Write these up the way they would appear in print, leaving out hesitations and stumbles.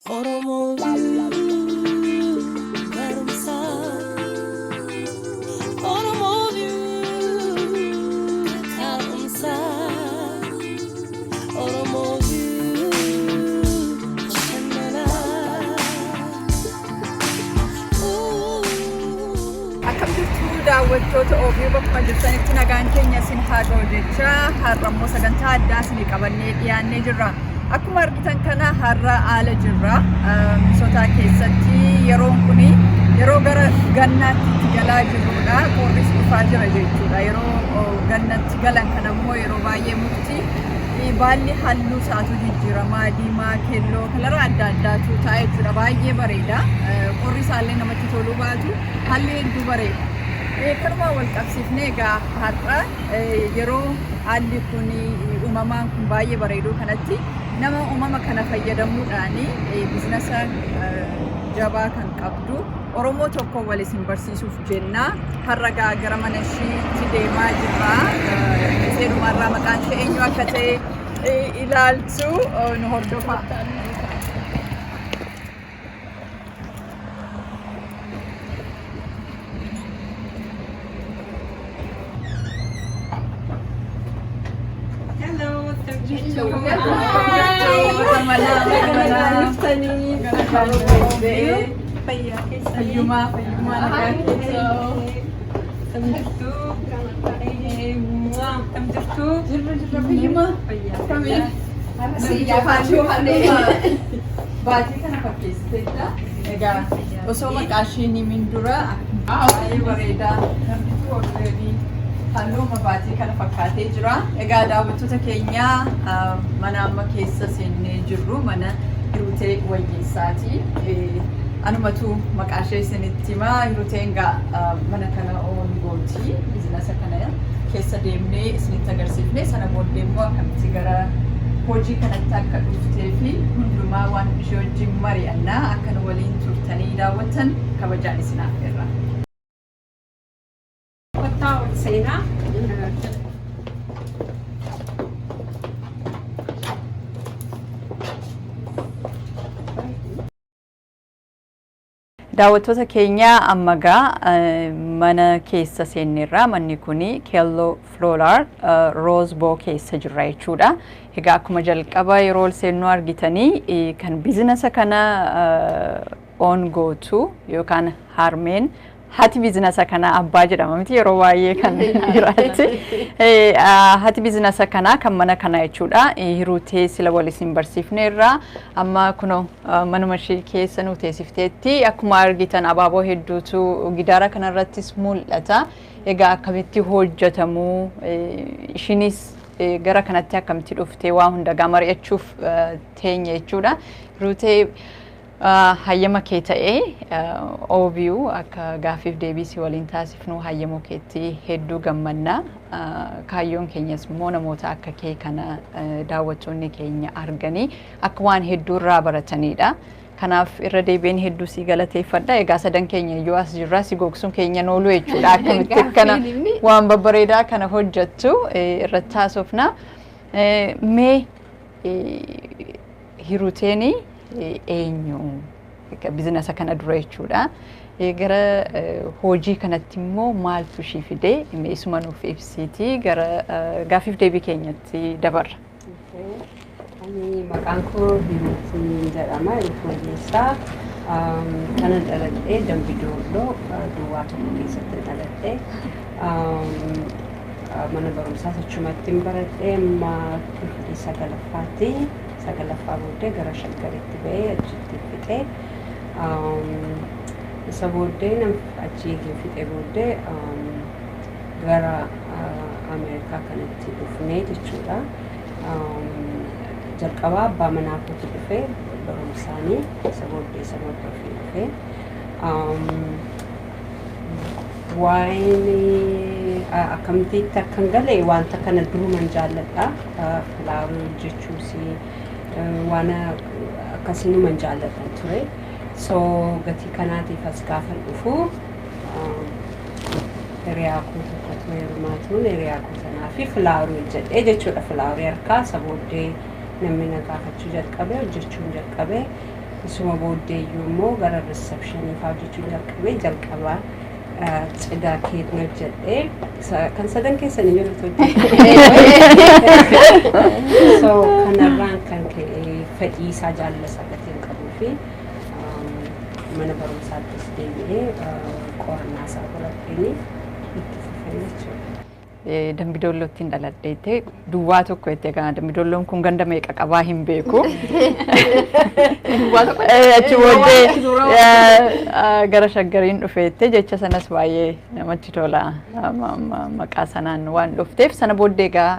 Oromoo barumsaa, Oromoo taa'umsaa, Oromoo bashannanaa. Akkam jirtu daawwattoota OBN, bakkuma jirtanitti nagaan keenya isin haa ga'u jecha, har'a immoo sagantaa addaa isinii qabannee dhiyaannee jirra. Akkuma argitan kana har'a haala jirra. Minisootaa keessatti yeroon kun yeroo gara gannaatti itti galaa jirrudha. Qorris dhufaa jira jechuudha. Yeroo gannatti galan kana immoo yeroo baay'ee mukti baalli halluu isaatu jijjiiramaa, diimaa, keelloo, color adda addaatu ta'a jechuudha. Baay'ee bareeda. Qorri isaallee namatti toluu baatu haalli hedduu bareeda. Kanumaan wal qabsiifnee egaa har'a yeroo haalli kun uumamaan kun baay'ee bareeduu kanatti nama uumama kana fayyadamuudhaan business jabaa kan qabdu Oromoo tokko wal isin barsiisuuf jenna. Har'a gaa gara mana ishiitti deemaa jirra. Ishee dhumarraa maqaan ishee eenyu akka ta'e ilaaltu, nu hordofaa. Hello, jirtu? Fayyaa keessanii? Fayyumaa, fayyumaa, nagaa keessa. Kam jirtu? Kam jirtu? Jirra, jirra, fayyumaa. Fayyaa. Kamii? Baatii kana fakkeessiteetta. Egaa osoo maqaa ishee himin dura, baay'ee bareeda. Namni already halluuma baatii kana fakkaatee jira. Egaa daawwattoota keenya, mana amma keessa seennee jirru mana Hirutee Wayyeessaati. Anumatu maqaa ishee isinitti himaa. Hiruteen gaa mana kana own gooti. Business kana keessa deemnee isinitti agarsiifne, sana booddee immoo akkamitti gara hojii kanatti akka dhuftee fi hundumaa waan ishee wajjin mari'annaa. Akka nu waliin turtanii daawwattan kabajaan isin affeerra. Kottaa, ol seenaa. Daawwattoota keenya, amma gaa mana keessa seenneerra. Manni kuni Keelloo Floral Rose Bowl keessa jirra jechuudha. Egaa akkuma jalqaba yeroo ol seennu argitanii, kan business kana own gootu yookaan harmeen haati business kanaa, abbaa jedhama miti yeroo baay'ee kan dhiiraatti. Haati business kanaa kan mana kanaa jechuudha. Hirutee sila wal isin barsiifneerra. Amma kunoo manuma ishee keessa nu teessifteetti. Akkuma argitan abaaboo hedduutu gidaara kanarrattis mul'ata. Egaa akkamitti hojjetamuu, ishinis gara kanatti akkamitti dhuftee, waa hundagaa mari'achuuf teenye jechuudha. Hirutee, hayyama kee ta'ee OBU akka gaaffiif deebii si waliin taasifnu hayyamuu keetti hedduu gammanna. Kaayyoon keenyas immoo namoota akka kee kana daawwattoonni keenya arganii akka waan hedduu irraa baratanidha. Kanaaf irra deebiin hedduu si galateeffadha. Egaa sadan keenya iyyuu as jirra, si gogsuun keenya noolu jechuudha. Akkamitti akkana waan babbareedaa kana hojjettu irratti haasofna. Mee Hiruteeni eenyu? Business kana dura jechuudha. Gara hojii kanatti immoo maaltu ishii fide? Mee isuma nuuf ibsiitii gara gaaffiif deebii keenyatti dabarra. Ani maqaan koo Hiruutiin jedhama. Hiruut Wayyeessaa. Kanan dhaladhee Dambi Doolloo duwwaa 1 keessatti dhaladhee. Mana barumsaas achumatti hin baradhee amma kifilii sagalaffaatti. Sagalaffaa booddee gara Shaggaritti ba'ee achitti fixee. Isa booddee nam achi eegee fixee booddee gara Ameerikaa kanatti dhufnee jechuudha. Jalqabaa abbaa manaa kootu dhufee barumsaanii, isa booddee isa hordofee dhufee. Waa'een akkamittiitti akkan gale, wanta kana duruman jaalladha. Flower hojjechuus waan akkasiinuman jaalladhan ture. So gatii kanaatiif as gaafan dhufu hiriyaa koo tokkotu heerumaa tuun, hiriyaa koo sanaa fi flower hojjedhee jechuudha. Flower harkaa isa booddee namni na gaafachuu jalqabe, hojjechuun jalqabe. Isuma booddeeyyuu immoo gara receptionii fa'aa hojjechuu jalqabee jalqabaa cidha keenya hojjedhee kan sadan keessan iyyuu hojjedhe. So kanarraan kan ka'e fedhii isaa jaalala isaa gatiin qabuu fi mana barumsaattis deebi'ee qorannaa isaa qoradheenii itti fufee jechuudha. Dambidollootti hin dhaladheette duwwaa tokko jettee kana Dambidolloon kun ganda meeqa qabaa hin beeku. Achi booddee gara Shaggariin dhufeette jecha sanas baay'ee namatti tola maqaa sanaan waan dhufteef. Sana booddee egaa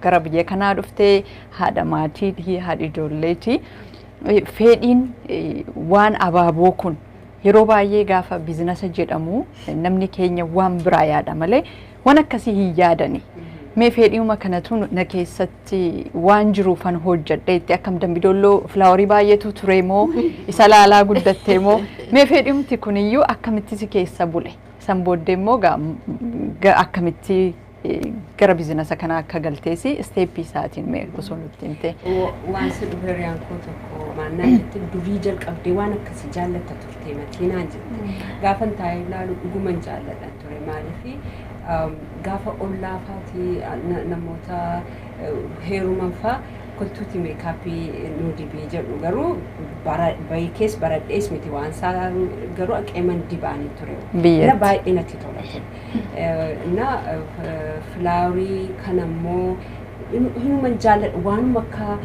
gara biyya kanaa dhuftee haadha maatii, haadha ijoolleeti. Fedhiin waan abaaboo kun yeroo baay'ee gaafa business jedhamu namni keenya waan biraa yaada malee waan akkasii hin yaadani. Mee fedhiuma kanatu na keessatti waan jiruufan hojjedhe itti akkam Dambidolloo flowerii baay'eetu ture moo isa laalaa guddatte moo mee fedhiumti kuniyyuu akkamitti si keessa bule? San booddee immoo akkamitti gara business kanaa akka galteesi stepii isaatiin mee osoo nutti himte. Waan si dhufe hiriyaan koo tokko maannaan jette, durii jalqabdee waan akkasii jaallatta turte matii naan jette. Gaafan taa'ee ilaalu dhuguman jaalladhan ture. Maaliif, gaafa ollaa faatii namoota heeruman faa kottuuti makeupii nu dibii jedhu, garuu baay'ees baradhees miti waan isaa, garuu aqeeman dibaanii ture. Biyyatti. Na baay'ee natti tola ture. Na flowerii kanammoo hinuman jaalladha, waanuma akka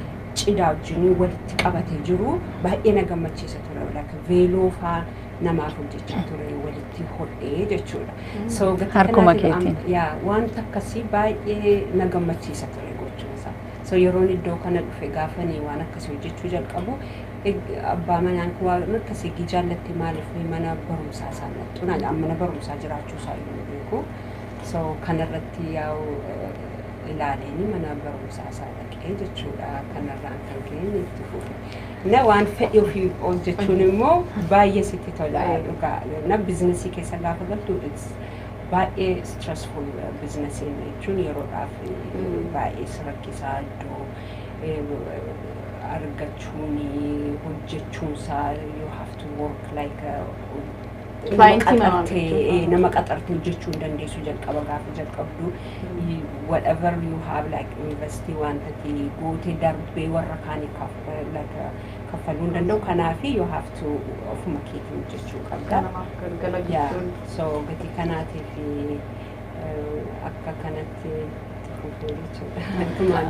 cidhaa wajjin walitti qabatee jiru baay'ee na gammachiisa ture. Like veeloo faa namaaf hojjechaa ture walitti hodhee jechuudha. So gatii Harkuma kanaatiif keetiin. Yaa, wanta akkasii baay'ee na gammachiisa ture gochuunsaa. So yeroon iddoo kana dhufe gaafanii waan akkasii hojjechuu jalqabu abbaa manaan koo waan akkasii jaallatte maaliif mana barumsaa isaan naqxu naan, mana barumsaa jiraachuu isaa iyyuu beeku. So kanarratti yaa'u ilaaleeni mana barumsaa isaa dhaqee jechuudha, kanarraan kan ka'e itti fufe. Na waan fedhi ofii hojjechuun immoo baay'ee sitti tola dhugaa. Na businessii keessa gaafa galtu it's baay'ee stressful businessiin jechuun yeroodhaaf baay'ee si rakkisaa, iddoo argachuun hojjechuunsaa you have to work like nama Clientii namaa qaxartee jechuudha. Nama qaxartee hojjechuu hin dandeessu jalqaba gaafa jalqabdu. Whatever you have, like investii wanta ati gootee darbee warra kaanii like kaffaluu hin danda'u, kanaafi you have to ofuma keetii hojjechuu qabda. Namaaf galgala Yeah, jechuun. So gatii kanaatiif akka kanatti itti fufee jechuudha. Akkumaan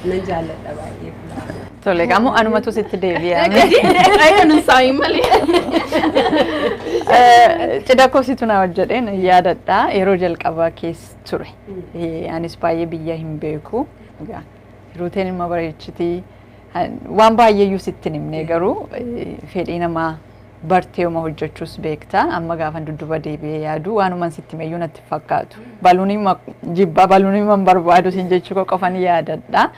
nan jaalladha baay'ee flower. Tole, qamu anumatu sitti deebi'a. Akka nun saayin malee. Cidha koo situ na hojjedheen yaadadha. Yeroo jalqabaa keessa ture. Anis baay'ee biyya hin beeku. Egaa, Hiruuteen ilma bareechitii waan baay'eeyyuu sitti hin himne, garuu fedhii namaa barteema hojjechuus beekta. Amma gaafan dudduuba deebi'ee yaadu waanuman sitti himeyyuu natti fakkaatu. Balloonii jibbaa balloonii man barbaadu siin jechuu koo qofan yaadadha.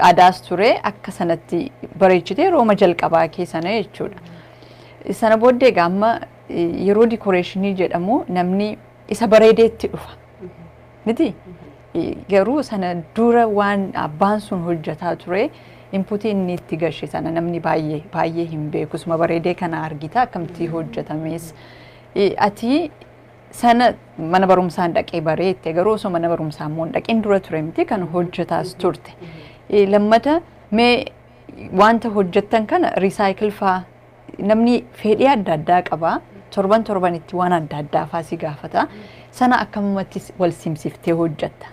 Aadaas ture akka sanatti bareechitee yerooma jalqabaa kee sana jechuudha. Sana booddee egaa amma yeroo decorationii jedhamu namni isa bareedeetti dhufa. Miti? Garuu sana dura waan abbaan sun hojjetaa ture, inputii inni itti gashe sana namni baay'ee baay'ee hin beeku. Suma bareedee kana argita, akkamitti hojjetames. Ati sana mana barumsaan dhaqee bareette, garuu osoo mana barumsaa immoo hin dhaqin dura ture miti kan hojjetaas turte. Lammata mee wanta hojjettan kana recycle faa namni fedhii adda addaa qaba. Torban torbanitti waan adda addaa faa si gaafata. Sana akkamumatti wal simsiftee hojjetta?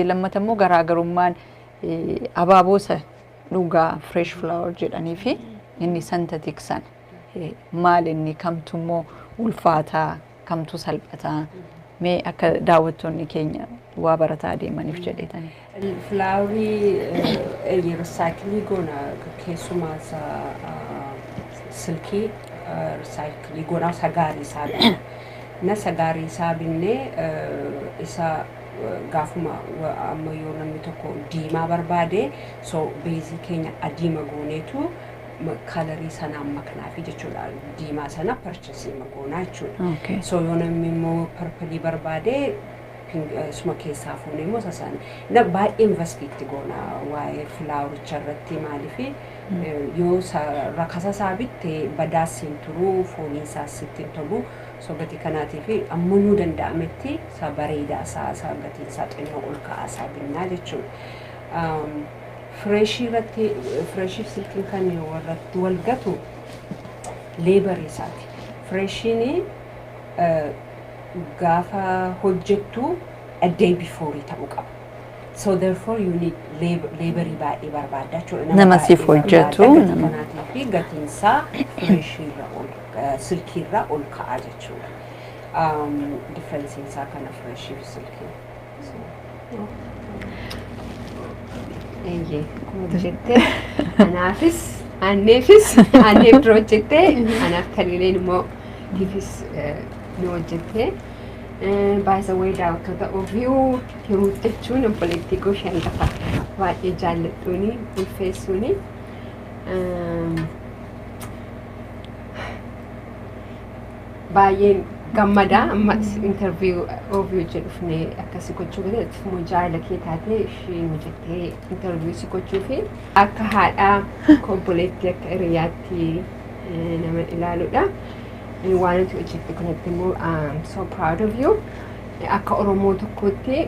Lammata immoo garaagarummaan abaaboo isa dhugaa fresh flower jedhanii fi inni synthetic sana maal, inni kamtu immoo ulfaataa, kamtu salphataa? Mee akka daawwattoonni keenya waa barataa deemaniif jedheetani. Flowerii recycleii goona, keessumaa isa silkii recycleii goona, isa gaarii isaa binna. Na isa gaarii isaa binnee isa gaafuma amma yoo namni tokko diimaa barbaade, so baseii keenya adiima gooneetu colorii sanaan maknaafi jechuudha. Diimaa sana purchaseii goonaa jechuudha. So yoo namni immoo purpleii barbaade Suma keessaa fuunee immoo isa sana na baay'ee invest itti goona waa'ee flowericha irratti. Maaliif, yoo rakasa isaa bitte badaas hin turuu, fooliin isaas sitti hin tolu. So gatii kanaatii fi amma nuu danda'ametti isa bareedaa isaa, isa gatiin isaa xinnoo ol ka'aa isaa binnaa jechuudha. Freshii irratti, freshii fi silkiin kan warratti wal gatu laborii isaati. Freshiin gaafa hojjettu a day before ta'uu qaba. So therefore you need laborii baay'ee barbaadda jechuudha. Nama siif hojjetu, Gatii kanaatii fi gatiin isaa freshiirra ol, silkiirra ol ka'a jechuudha. Differenceiin isaa kana, freshii fi silkii. So, Eeyyee, akkuma jettee anaafis aanneefis aanneef dura hojjettee, anaaf taliileen immoo tiifis nu hojjettee. Baay'isa daawwattoota OBU, Hiruut jechuun obboleettii koo ishee hangafa baay'ee jaalladhuuni ulfeessuuni. Baay'een gammadaa amma interview OBU hojii dhufnee akkasii gochuu godhe immoo jaalala kee taatee ishee hojjettee interview si gochuu fi akka haadhaa, akka obboleettii, akka hiriyaatti nama ilaaluudha. Waan nuti hojjette kanatti immoo I'm so proud of you. Akka Oromoo tokkotti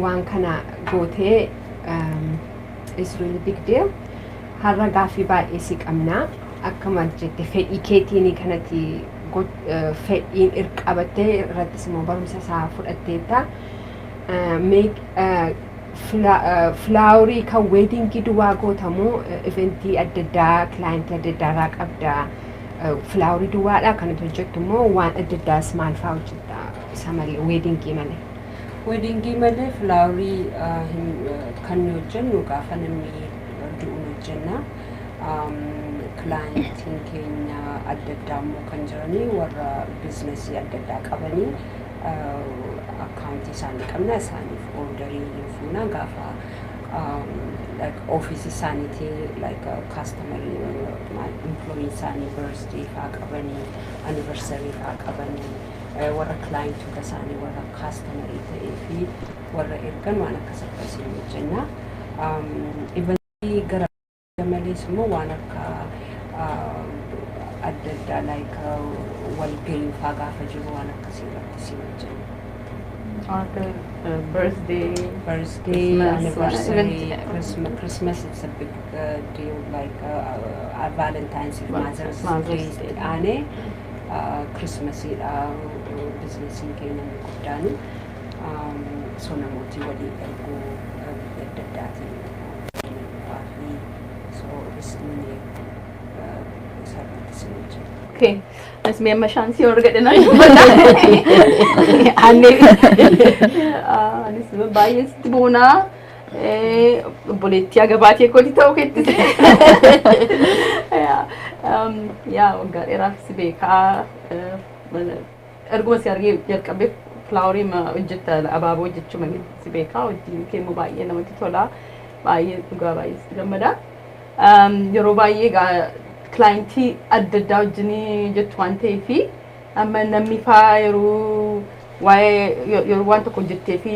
waan kana gootee is really big deal. Har'a gaaffii baay'ee si qabnaa. Akkuma jette fedhii keetiin kanatti fedhiin qabattee irrattis immoo barumsa isaa fudhatteetta. Mee flowerii kan weddingii duwwaa gootamu, eventii adda addaa, clientii adda addaa irraa qabda. Flowerii duwwaadha kan nuti hojjettu immoo waan adda addaas maal fa'aa hojjetta isa malee, weddingii malee? Weddingii malee flowerii kan nu hojjennu gaafa namni du'u nu hojjenna. Clientiin keenya adda addaa immoo kan jiranii warra businessii adda addaa qabanii, accountii isaanii qabna, isaaniif orderii hin fuuna. Gaafa like office isaaniitii, like customer, employee isaanii birthday faa qabanii, anniversary faa qabanii, warra clientoota isaanii, warra customerii ta'ee fi warra ergan waan akkas akkasii hojjenna. Eventii gara malees immoo waan akka adda addaa, like walgahii faa gaafa jiru, waan akkasii irratti si hojjenna. Akka birthday, birthday, Christmas, anniversary, event. Christmas, Christmas it's a big deal, like Valentine's, Mother's Mother's Day, Day. Aanee Christmasidha businessiin keenya inni guddaani. So namooti walii erguu biyya adda addaatiin dhufaa fi so inni isarratti sin hojjenna. Okay. Asmi amma chance yoo argadhe nan dubbadha. Annee anis baay'ee sitti boonaa. Obboleettii agabaatee kooti ta'uu keettise. Yaa, waggaa dheeraaf si beekaa. Erguma si argee jalqabee flowerii hojjetta, abaaboo hojjechuu malee si beekaa. Hojiin kee immoo baay'ee namatti tola. Baay'ee dhugaa baay'ee sitti gammada. Yeroo baay'ee clientii adda addaa wajjin jettu waan ta'eef, amma namni faa yeroo waa'ee yeroo waan tokko hojjettee fi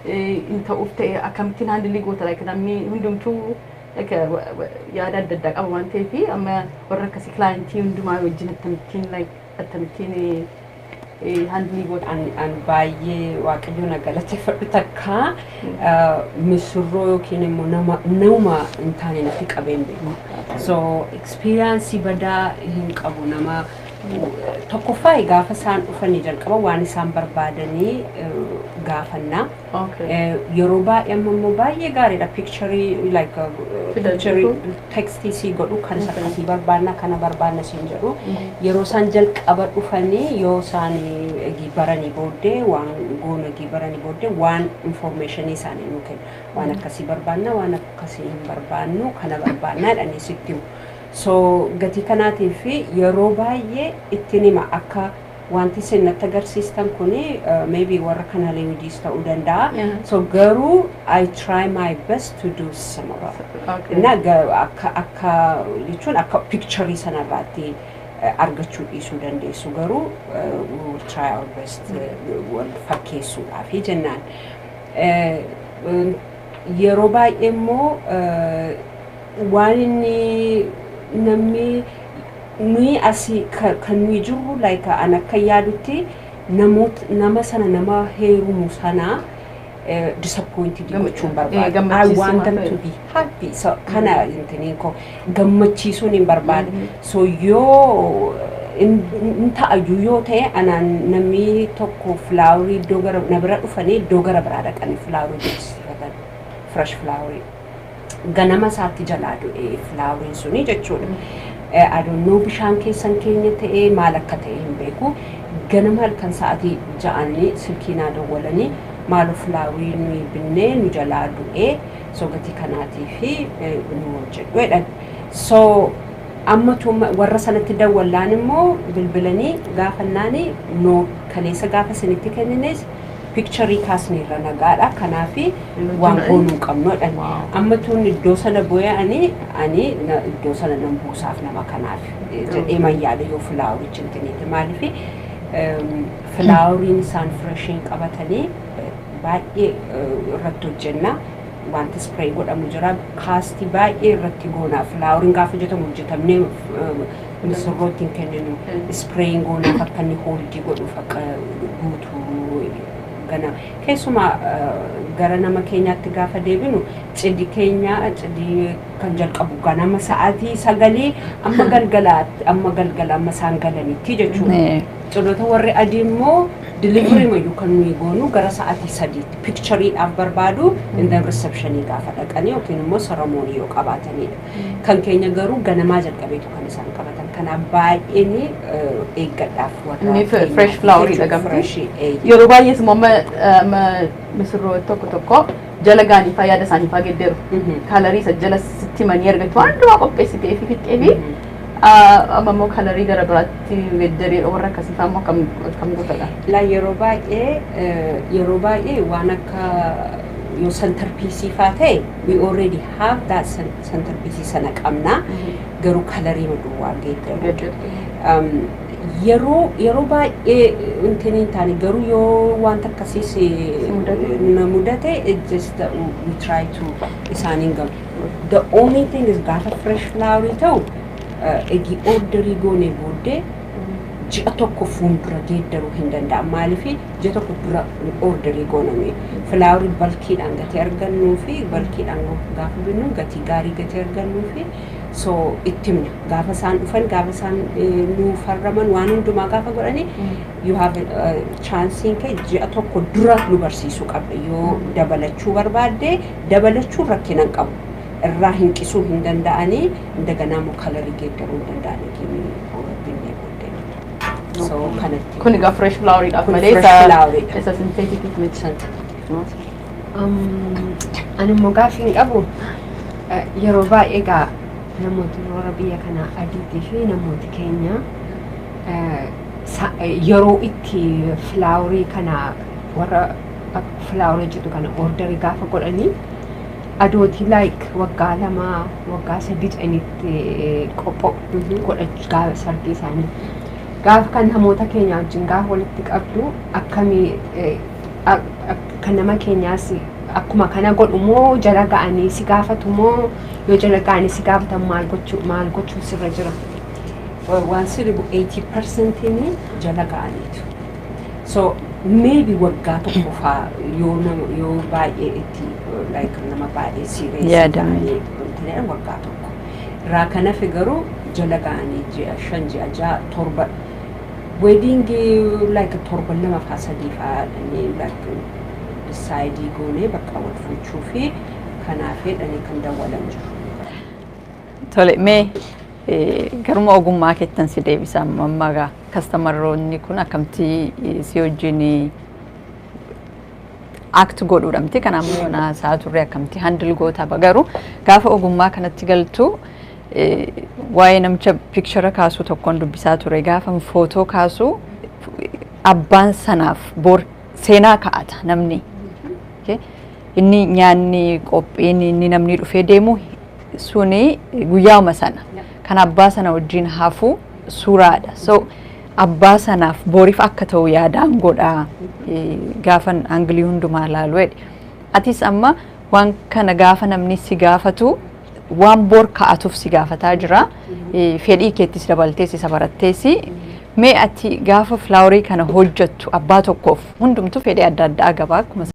hin ta'uuf ta'e akkamittiin handle goota? Like namni hundumtuu like yaada adda addaa qaba waan ta'eef, amma warra akkasii clientii hundumaa wajjin akkamittiin, like akkamittiin handle goota? An baay'ee Waaqayyo na galateeffadhu, takka misirroo yookiin immoo nama nama hin taane natti qabeen beeku. So experience badaa hin qabu. Nama tokkoffaa gaafa isaan dhufanii jalqaba waan isaan barbaadanii gaafannaa. Yeroo baay'ee amma immoo baay'ee gaariidha, picturii like picturii textii sii godhu kan isa akkasii barbaanna, kana barbaanna siin jedhu. Yeroo isaan jalqaba dhufanii, yoo isaan egii baranii booddee, waan goonu egii baranii booddee, waan informationii isaanii nuu kennu, waan akkasii barbaanna, waan akkasii hin barbaannu, kana barbaannaa jedhanii sitti himu. So gatii kanaatiif yeroo baay'ee ittiin hima, akka wanti isin natti agarsiistan kuni maybe warra kana leenjiis ta'uu danda'a. So garuu I try my best to do similar. Na akka jechuun akka picturii sanarraatti Argachuu dhiisuu dandeessu, garuu we will try our best wal fakkeessuudhaafi jennaan. Yeroo baay'ee immoo waan inni namni nuyi asii kan nuyi jirru, like an akka yaadutti, namoota nama sana, nama heerumu sana disappointed gochuun barbaadu. I Gammachiisuu want them to be happy. So kana intiniin koo gammachiisuun hin barbaada. So yoo in ta'ayyuu yoo ta'e, anaan namni tokko flowerii iddoo gara na bira dhufanii iddoo gara biraa dhaqanii flowerii hojjechisiifatan, fresh flowerii. Ganama isaatti jalaa du'e floweriin suni jechuudha. I don't know, bishaan keessan keenya ta'ee maal akka ta'e hin beeku. Ganama halkan sa'aatii 6nii silkii naa dawwalanii, "Maaloo, flowerii nuyi binnee nu jalaa du'ee, so gatii kanaatii fi nu hojjedhu," jedhan. So ammatu warra sanatti dawwallaan immoo bilbilanii gaafannaani, "No, kaleessa gaafa isinitti kennines pictureii kaasneerra, nagaadha, kanaafi waan goonuu hin qabnu," jedhan. Amma tun iddoo sana bu'ee ani iddoo sana nan buusaaf nama kanaaf jedhee man yaada yoo flowerichi intiniiti. Maaliif floweriin isaan freshiin qabatanii baay'ee irratti hojjenna. Wanti spray godhamu jira, costii baay'ee irratti goona. Floweriin gaafa hojjetamu hojjetamnee misirrootti hin kenninu, sprayin goonaaf akka inni holdii godhuuf, akka guutuu gana. Keessumaa gara nama keenyaatti gaafa deebinu, cidhi keenya cidhi kan jalqabu ganama sa'aatii 9 amma galgalaatti, amma galgala amma isaan galanitti jechuudha. Cidhota warri adii immoo delivery mayyuu kan nuyi goonu gara sa'aatii 3tti pictureiidhaaf barbaadu, and then receptionii gaafa dhaqanii yookiin immoo ceremony yoo qabaatanidha. Kan keenya garuu ganamaa jalqabeetu kan isaan qabatan. Kanaaf baay'een eeggadhaaf warra Inni keenyaaf fresh flowerii jechuudha. dha gamti. Fresh, Yeroo baay'ees immoo amma misirroo tokko tokko jala gaanii faa yaada isaanii faa geddeeru. Colorii isa jala sitti himanii argatu waan hundumaa qopheessitee fi fixxee fi amma immoo colorii gara biraatti geddaree, warra akkasii faa immoo akkam gootadha? La, yeroo baay'ee waan akka yoo centerpieceii faa ta'e, we already have that centerpieceii sana qabna, garuu colorii duwwaa geeddaru. Yeroo baay'ee wanti hin taane, garuu yoo wanta akkasiis mudate? Na mudate, it just that we try to isaaniin galu. The only thing is gaafa fresh flower ta'u, egi orderii goonee booddee ji'a tokko fuuldura geeddaruu hin danda'amu. Maaliif ji'a tokko dura orderii gooname flowerii bulkiidhaan gatii argannuu fi bulkiidhaan gaafa binnu gatii gaarii gatii argannuu fi, so itti himna gaafa isaan dhufan, gaafa isaan nuu farraman, waan hundumaa gaafa godhani, you have chanceiin kee ji'a tokko dura nu barsiisuu qabda. Yoo dabalachuu barbaadde dabalachuu rakkina hin qabu. Irraa hinqisuu hin danda'anii, indaganaa immoo colorii geeddaruu hin danda'anii binnee booddee. So kanatti. Kun egaa fresh floweriidhaaf Kun malee fresh floweriidha. Isa synthetic miti. Ani immoo gaaffii hin qabu. Yeroo baay'ee egaa namooti warra biyya kanaa adiitii fi namooti keenya yeroo itti flowerii kana, warra flowerii jedhu kana orderii gaafa godhanii, adootii like waggaa 2, waggaa 3 jedhanitti qophoo godhachuu gaafa sargii isaanii. Gaafa kan namoota keenya wajjin gaafa walitti qabdu akkamii, kan nama keenyaas akkuma kana godhu moo jala ga'anii si gaafatu, moo yoo jala ga'anii si gaafatan maal gochuu sirra jira? Waan sirri 80% jala ga'aniitu. So maybe waggaa tokko faa yoo nama yoo baay'ee itti like nama baay'ee serious Yaadame. ta'anii wanti waggaa tokko. Irraa kan hafe garuu jala ga'anii ji'a 5, ji'a 6, 7, wedding like torban 2 faa 3 faa like decide goonee bakka wal fuuchuu fi kanaaf jedhanii kan dawwalan jiru. Tole, mee garuma ogummaa keettan si deebisa. Amma egaa customeroonni kun akkamti si wajjin act godhuudha miti? Kanaaf immoo naasaa turre akkamti handle goota? Garuu gaafa ogummaa kanatti galtu, waa'ee namicha picture kaasuu tokkoon dubbisaa ture. Gaafa footoo kaasuu abbaan sanaaf bor seenaa ka'ata namni. Okay? Inni nyaanni qophiin inni namni dhufee deemu suni guyyauma sana kan abbaa sana wajjin hafu. Suuraadha. So abbaa sanaaf boriif akka ta'u yaadaan godhaa gaafan angle hundumaa ilaalu jedhe. Atis amma waan kana gaafa namni si gaafatu waan bor ka'atuuf si gaafataa jira. Fedhii keettis dabaltees isa baratteesi. Mee ati gaafa flowerii kana hojjettu abbaa tokkoof, hundumtuu fedhii adda addaa qaba akkuma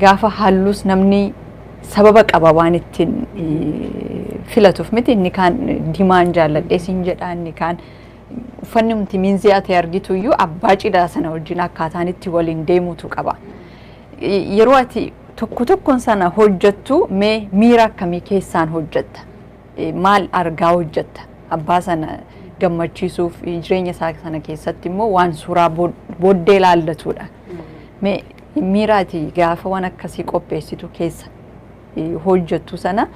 gaafa halluus namni sababa qaba waan ittiin filatuuf miti. Inni kaan diimaan jaalladhee siin jedha, inni kaan uffanni nuti miinziyaa ta'e argitu iyyuu abbaa cidhaa sana wajjin akkaataan itti waliin deemutu qaba. Yeroo ati tokko tokkoon sana hojjettu mee miira akkamii keessaan hojjetta? Maal argaa hojjetta? Abbaa sana gammachiisuuf, jireenya isaa sana keessatti immoo waan suuraa booddee ilaallatudha. Mee miira ati gaafa waan akkasii qopheessitu keessa hojjettu sana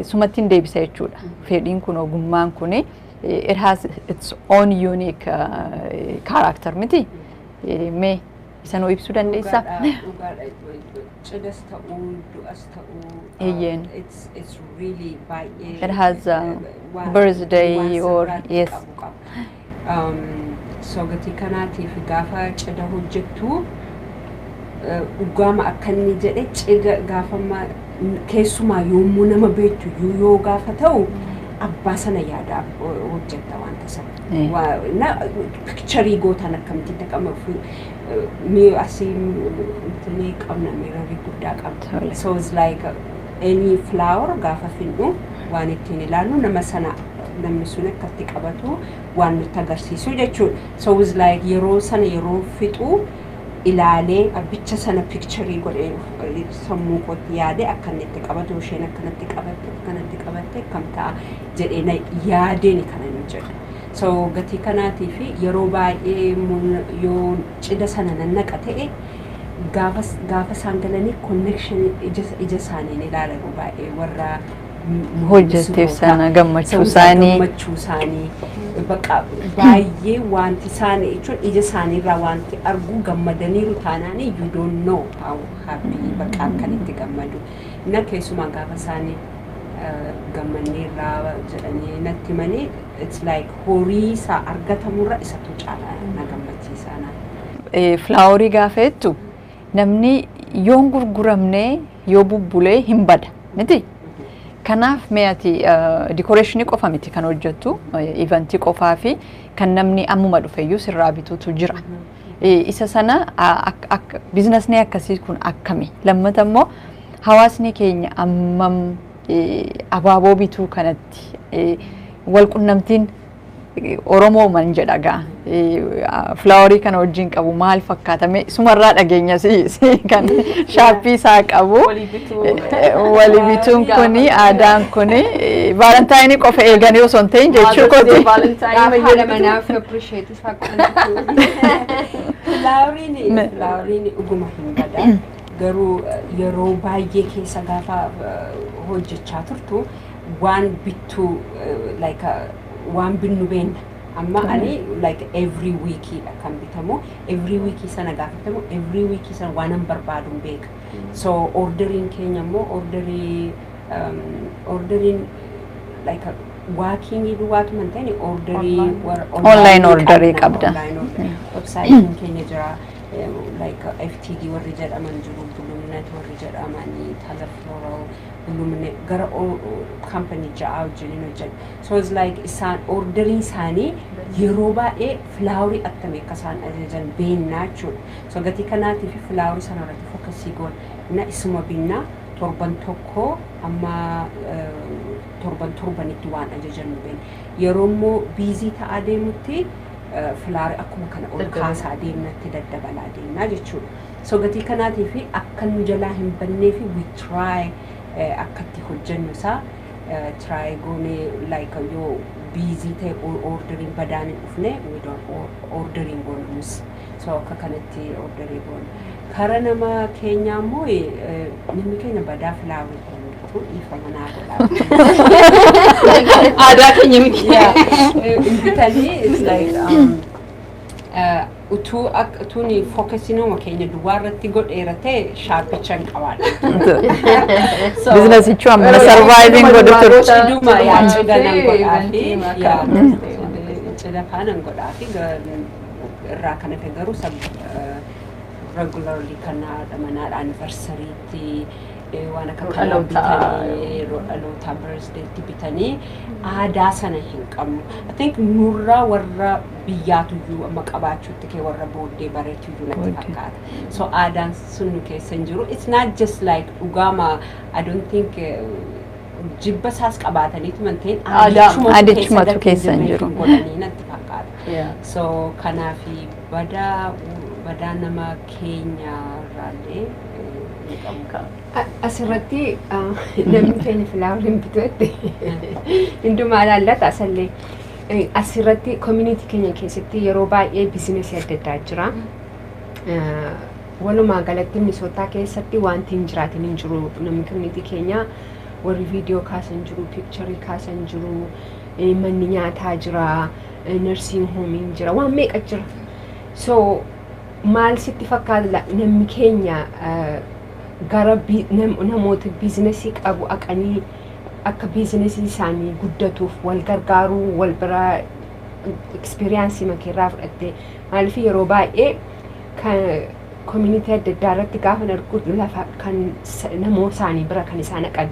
sumatti hin deebisa jechuudha. Fedhiin kun, ogummaan kun, it has its own unique character miti. Mee isa nuu ibsuu dandeessaa? Dhugaadha. Cidhas ta'uu, du'as ta'uu. Eeyyeen. It's really baay'ee. It has a birthday or yes. Qabu qaba. So gatii kanaatiif gaafa cidha hojjettu, dhugaama akka inni jedhe, cidha gaafa keessumaa yommuu nama beektu yoo gaafa ta'u abbaa sana yaadaa hojjetta wanta sana. Na picturii gootaan akkamitti dhaqama asii intinii qabna, mirrorii guddaa qabna. So it's like any flower gaafa finnu waan ittiin ilaallu nama sana, namni sun akkatti qabatu waan nutti agarsiisu jechuudha. So it's like yeroo sana yeroo fixu ilaalee abbicha sana picturii godhee sammuu kootti yaade, akka inni itti qabatu, isheen akkanatti qabatte, akkanatti qabatte akkam ta'a jedhee na yaadeen kana inni jedha. So gatii kanaatii fi yeroo baay'ee yoo cidha sana nan naqa ta'e, gaafa gaafa isaan galanii connection ija isaaniin ilaala, yeroo baay'ee warra hojjetteef sana gammachuu isaanii. Gammachuu isaanii bakka baay'ee wanti isaanii jechuun ija isaaniirraa wanti argu gammadaniiru taanaanii, you don't know how happy bakka akkanitti gammadu. Na keessumaa gaafa isaanii gammanneerraa jedhanii natti himanii, it's like horii isaa argatamurra isatu caalaa na gammachiisa na. Flowerii gaafa jettu namni yoo hin gurguramne, yoo bubbulee hin bada miti. Kanaaf mee ati decorationii qofa miti kan hojjettu, eventii qofaa fi kan namni ammuma dhufeyyuu sirraa bituutu jira. Isa sana businessni akkasii kun akkami? Lammata immoo hawaasni keenya ammam abaaboo bituu kanatti wal qunnamtiin Oromoo man jedha gaa flowerii kana wajjin qabu maal fakkaatame? Sumarraa dhageenya si kan shopii isaa qabu. Walii bituun kuni, aadaan kuni Valentineii qofa eeganii osoo hin ta'in jechuu kooti. Gaafa haadha manaaf appreciate isaa godhan. Floweriin dhuguma hin bada. Garuu yeroo baay'ee keessa gaafa hojjechaa turtu waan bittuu, like waan binnu beenna. Amma ani like every weekidha kan bitamu. Every weekii sana gaafa bitamu, every weekii sana waan an barbaadu hin beeka. So orderiin keenya immoo orderiin like walk-inii duwwaatuma hin ta'in orderii Online orderii qabda. Websiteiin keenya jira. Like FTD warri jedhaman jiru, Bloomnet warri jedhamanii, Tala Floral, Bloomnet, gara company ja'a wajjiniin hojjedha. So it's like isaan orderii isaanii yeroo baay'ee flowerii attamii akka isaan ajajan beennaa jechuudha. So gatii kanaatii fi flowerii sana irratti focusii goona. Na isuma binnaa torban tokko amma torban torbanitti waan ajajan nu beekna. Yeroo immoo busy ta'aa deemutti flowerii akkuma kana ol kaasaa deemnatti daddabalaa deemnaa jechuudha. So gatii kanaatii fi akka nu jalaa hin bannee fi we try akkatti hojjennu isaa try goonee, like yoo busy ta'e orderiin badaan hin dhufne, we don't orderiin goonus. So akka kanatti orderii goona. Kara nama keenyaa immoo namni keenya badaa flowerii kan bitu, dhiifama naa godhaa. Aadaa keenya miti. Bitanii it's like Utuu akka utuun focusinuma keenya duwwaa irratti godheera ta'e shopicha hin qabaadha. So, Businessichuu amma surviving godhu ture. Ciduma yaa cidha nan godhaafi yaa cidha faanan godhaafi irraa kan hafe garuu sab regularly kan haadha manaadha anniversarytti waan akka kanaa Dhalootaa. Bitanii yeroo dhalootaa, birthdaytti bitanii aadaa sana hin qabnu. I think nurraa warra biyyaatuyyuu amma qabaachuutti kee warra booddee bareetuyyuu natti Booddee. fakkaata. So aadaan sun nu keessa hin jiru. It's not just like dhugaama, I don't think jibba isaas qabaataniitu man ta'in Aadichumatu keessa hin jiru. Godhanii natti fakkaata. So kanaafi badaa badaa nama keenya irraallee ni qabu. Asirratti namni keenya floweriin bituutti hundumaa ilaallata asallee. Asirratti community keenya keessatti yeroo baay'ee businessii adda addaa jira. Walumaa galatti Minisootaa keessatti wanti hin jiraatin hin jiru. Namni community keenya warri viidiyoo kaasan jiru, picturii kaasan jiru, manni nyaataa jira, nursing homeiin jira, waan meeqa jira. So maal sitti fakkaata namni keenya gara namoota businessii qabu aqanii akka businessii isaanii guddatuuf wal gargaaruu, wal bira experienceii makeerraa fudhatte? Maaliif yeroo baay'ee kan community adda addaa irratti gaafa argu lafa kan namoota isaanii bira kan isaan dhaqan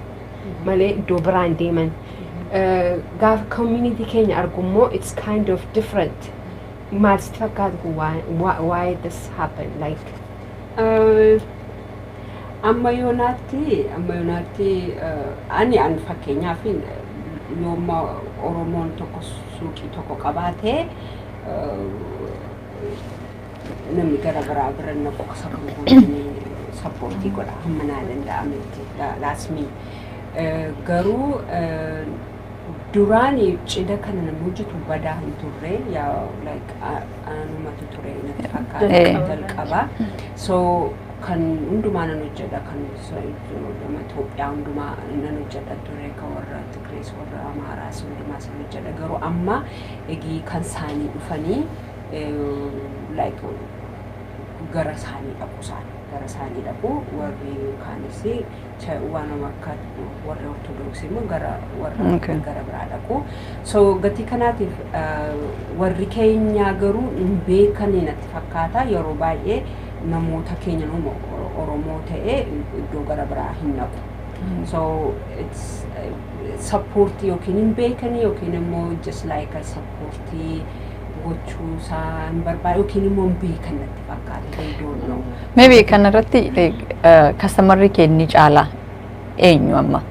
malee iddoo biraan deeman. Gaafa community keenya argu immoo it's kind of different. Maal sitti fakkaatu kun, why this happen like? Amma yoonaatti ani fakkeenyaaf yooma Oromoon tokko suuqii tokko qabaatee namni gara biraa bira naqu kan supportii godha hamma naa danda'ametti laasmii. Garuu duraan cidha kana namni hojjetu badaa hin turre, yaa like anumatu ture natti fakkaata jalqaba. So kan hundumaa nan hojjedha, kan nama Itoophiyaa hundumaa nan hojjedha ture, kan warra Tigrees, warra Amaaraas hundumaa san hojjedha. Garuu amma egii kan isaanii dhufanii like gara isaanii dhaqu, isaan gara isaanii dhaqu, warri kaanis waan akka warri Ortodoksii immoo gara warra gara biraa dhaqu. So gatii kanaatiif warri keenya garuu hin beekanii natti fakkaata. Yeroo baay'ee namoota keenya nama Oromoo ta'ee iddoo gara biraa hin naqu. So it's supportii yookiin hin beekanii yookiin immoo just like a supportii gochuu isaan barbaadu yookiin immoo hin beekan natti fakkaata. They don't know. Maybe kanarratti customerri kee caala eenyu amma?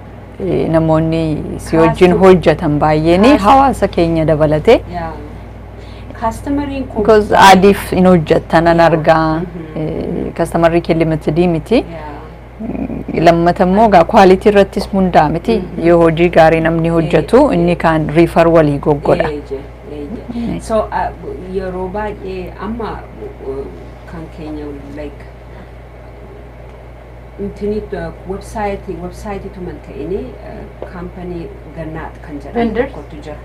Namoonni si wajjin hojjetan baay'een hawaasa keenya dabalatee. Yeah. Customeriin kun Because adiif hin hojjettan an argaa, customerri kee limitedii miti. Lammata immoo gaa quality irrattis hundaa miti, yoo hojii gaarii namni hojjetu inni kaan refer walii goggodha. Eeje, eeje. So yeroo baay'ee amma kan keenya like intini websiteetu man ta'ini company Gannaat kan jedhamu Vendors? tokkotu jira.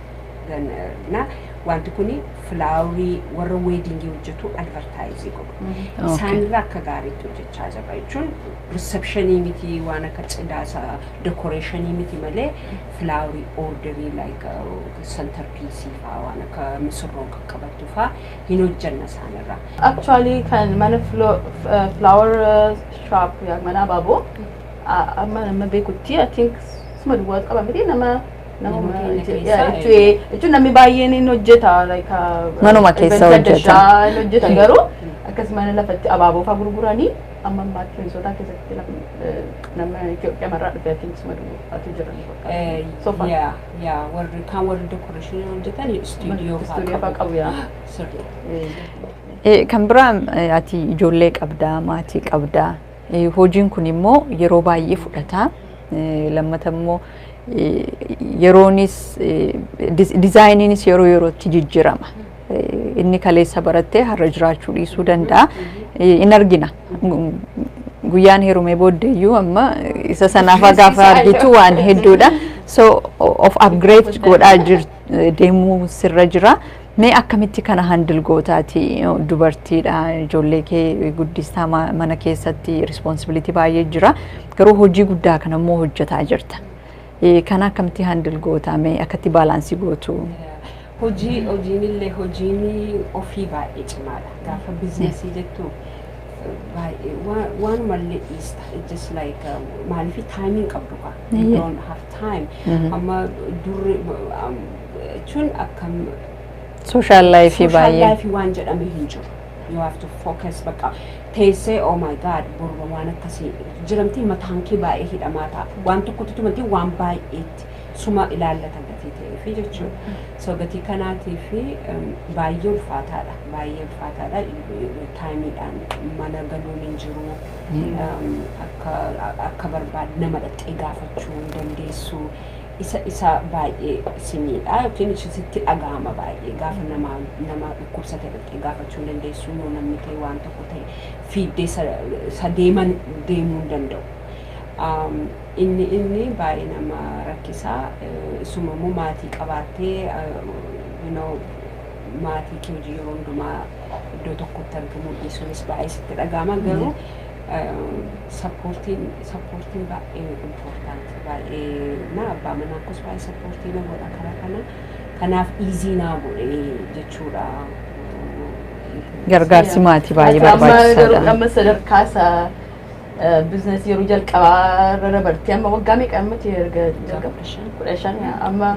Na wanti kuni flowerii warra weddingii hojjetu advertise godhu. Isaanirra akka gaariitti hojjechaa jirra jechuun receptionii miti, waan akka cidhaasa decorationii miti malee flowerii orderii like center piece faa, waan akka misirroon qaqqabattu faa hin hojjenna isaanirra. Actually kan mana flower shop yaa mana abaaboo amma nama beekutti I think suma duwwaatu qaba miti nama nama Nama keenya keessaa, jechuun namni baay'een hin hojjeta like Manuma keessa event adda hojjeta. addaa hin hojjeta, garuu akkas mana lafatti abaaboo faa gurguranii amma ammaatti Minnesota keessatti nama Itoophiyaa marraa dhufe I think suma duwwaatu jiran fakkaata. So far. Yaa, warri kaan warri decorationii hojjetan studio faa Studio faa qabu yaa. Sirrii. Kan biraa ati ijoollee qabdaa, maatii qabdaa. Hojiin kun immoo yeroo baay'ee fudhata. Lammata immoo yeroonis designiinis yeroo yerootti jijjiirama. Inni kaleessa barattee har'a jiraachuu dhiisuu danda'a. In argina. Guyyaan heerumee booddeeyyuu amma isa sanaaf gaafa argitu waan hedduudha. So of upgrade godhaa jir deemuu sirra jira. Mee akkamitti kana handle gootaati? Dubartiidha, ijoollee kee guddistaa, mana keessatti responsibility baay'ee jira, garuu hojii guddaa kana immoo hojjetaa jirta. Kana akkamitti handle gootaa? Mee akkatti balance gootu? Hojiin illee, hojiin ofii baay'ee cimaadha. Gaafa business jettu baay'ee waanumallee dhiista. It's just like maaliif time hin qabdu kaa. You don't have time. Amma durri jechuun akkam Social life social baay'ee. life waan jedhame hin jiru. You have to focus. Bakka teessee, "Oh my God, borba waan akkasii jiramtii," mataan kee baay'ee hidhamaa ta'a. Waan tokkotti tumantii waan baay'eetti suma ilaallata gatii ta'eefi jechuudha. So gatii kanaatii fi baay'ee ulfaataadha. Baay'ee ulfaataadha. Timeiidhaan mana galuun hin jiru. Akka barbaadu nama dhaqxee gaafachuu hin dandeessu. Isa baay'ee simiidha yookiin sitti dhaga'ama baay'ee gaafa nama dhukkubsate dhaqxee gaafachuu hin dandeessu, yoo namni ta'e waan tokko ta'e fiiddee isa deeman deemuu hin danda'u. Inni baay'ee nama rakkisaa. Isuma immoo maatii qabaattee maatii kee hojii yeroo hundumaa iddoo tokkotti argamuu dhiisuunis baay'ee sitti dhaga'ama. Garuu supportiin baay'ee important, baay'ee na abbaa manaa kos baay'ee support na godha karaa kana, kanaaf easy naa godhe jechuudha. Gargaarsi maatii baay'ee Amma garuu barbaachisaadha. Amma sadarkaa isaa business yeroo jalqabaa irra dabartee amma waggaa meeqa ammatti erga jalqaba? 15. 15. Amma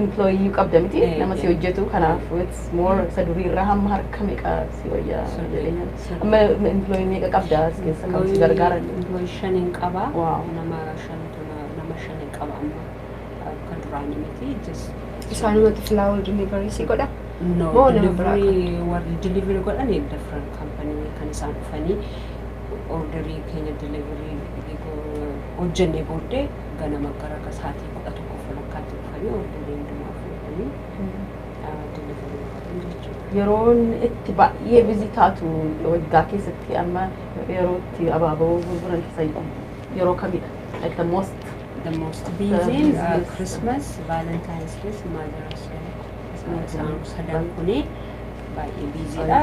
employee qabda miti? Eh, nama si eh. hojjetu. Kanaaf it's more isa durii irraa hamma harka meeqa si wayya jireenya? Amma employee meeqa qabda as keessa kan si gargaaran? Employee shanin qaba. Wow. Nama shantu, nama shanin qaba amma, akka duraanii miti, just Isaanumatu flower delivery si godha? No, Moo nama biraa? Delivery, warri delivery godhan different company kan isaan dhufanii orderii keenya delivery hojjennee booddee ganama gara sa'aatii 11 walakkaatti dhufanii orderii hundumaa fuudhanii delivery godhan jechuudha. Yeroon itti baay'ee busy taatu waggaa keessatti, amma yeroo itti abaaboo gurguran keessa yeroo kamidha? Like the most The most busy busiest. Christmas, Valentine's Day, Mother's Day. Isaan sadan kuni baay'ee busydha.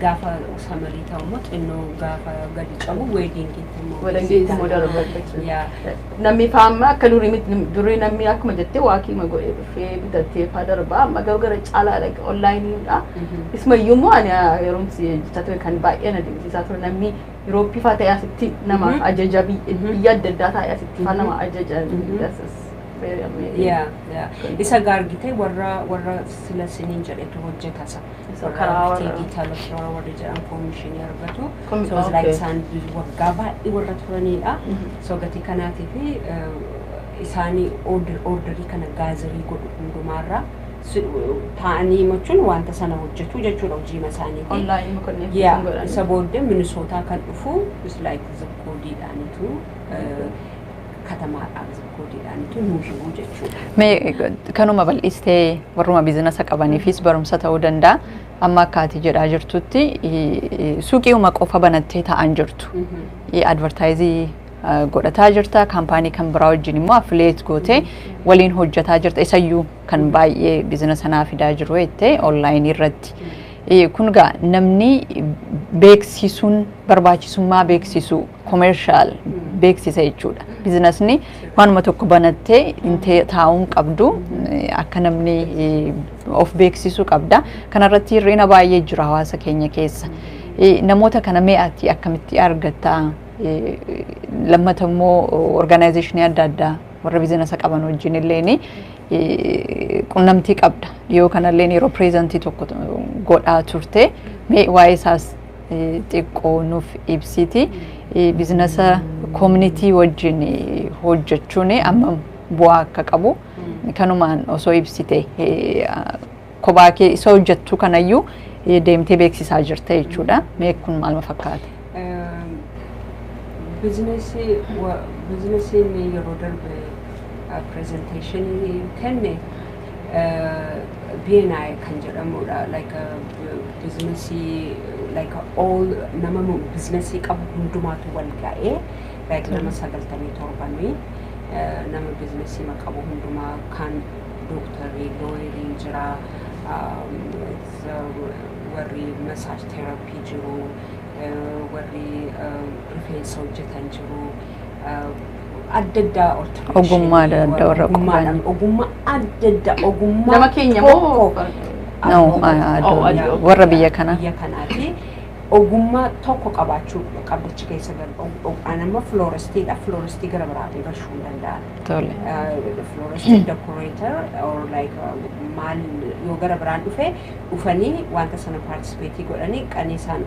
Gaafa summer ta'u immoo xinnoo gaafa gadi cabu weddingitti immoo Weddingitti immoo darba jechuudha. Yaa. Namni faamma akka durii miti. Durii namni akkuma jettee waakii godhee dhufee bitatee faa darbaa. Amma garuu gara caalaa like onlineiidha. Isumayyuu immoo ani yeroon si jechaa ture kan baay'ee na dinqisiisaa ture, namni Yurooppii faa ta'ee asitti namaaf ajaja, biyya adda addaa ta'ee asitti faa nama ajaja. That is very amazing. Yaa. Isa gaargitee warra sila siniin jedhetu hojjeta isa. Isa karaa Warra digital flora warri jedhan commission argatu. So it's like isaan waggaa baay'ee warra turanidha. So gatii kanaatii fi isaanii orderii kana gather godhu hundumaarraa taa'anii machuun wanta sana hojjetu jechuudha, hojii isaaniiti. Online connection Yaa, godhanii. isa booddee Minisootaa kan dhufu is like zip codeiidhaanitu, katamaadhaan zip codeiidhaanitu nuu himu jechuudha. Mee kanuma bal'istee warruma business qabaniifis barumsa ta'uu danda'a. Amma akka ati jedhaa jirtutti suuqiiuma qofa banattee taa'an jirtu. Advertise godhataa jirta. Company kan biraa wajjin immoo affiliate gootee waliin hojjetaa jirta. Isayyuu kan baay'ee business naa fidaa jiru jettee online irratti. Kun gaa namni beeksisuun barbaachisummaa beeksisuu, commercial beeksisa jechuudha. Businessni waanuma tokko banattee hin taa'uun qabdu, akka namni of beeksisuu qabda. Kanarratti hir'ina baay'ee jira hawaasa keenya keessa. Namoota kana mee ati akkamitti argatta? Lammata immoo organization adda addaa warra business qaban wajjin illee qunnamtii qabda. Dhiyoo kanallee yeroo present tokko godhaa turte. Mee waa'ee isaas xiqqoo nuuf ibsiti. Business community wajjin hojjechuun amma bu'aa akka qabu kanumaan osoo ibsite, kophaa kee isa hojjettu kanayyuu deemtee beeksisaa jirta jechuudha. Mee kun maal fakkaata? Businessiin yeroo darbe presentation kenne BNI kan jedhamudha. Like business, like all nama business qabu hundumaatu wal ga'ee, like nama 97 Nama businessii qabu hundumaa kan dooktarrii, lawyeriin jira, warri massage therapy jiru, warri rifeensa hojjetan jiru, adda addaa. Ogummaa adda addaa warra Ogummaadhaan ogummaa adda addaa, ogummaa Nama keenya moo? tokko. No, Oh, adii, okay. warra biyya kanaa. Biyya kanaati. Ogummaa tokko qabaachuu qabdichi keessa galu. Ani amma floristiidha. Floristii gara biraatiin galchuu hin danda'an. Tole. Floristii, decorator or like maal yoo gara biraan dhufe, dhufanii wanta sana participate godhanii, qanii isaan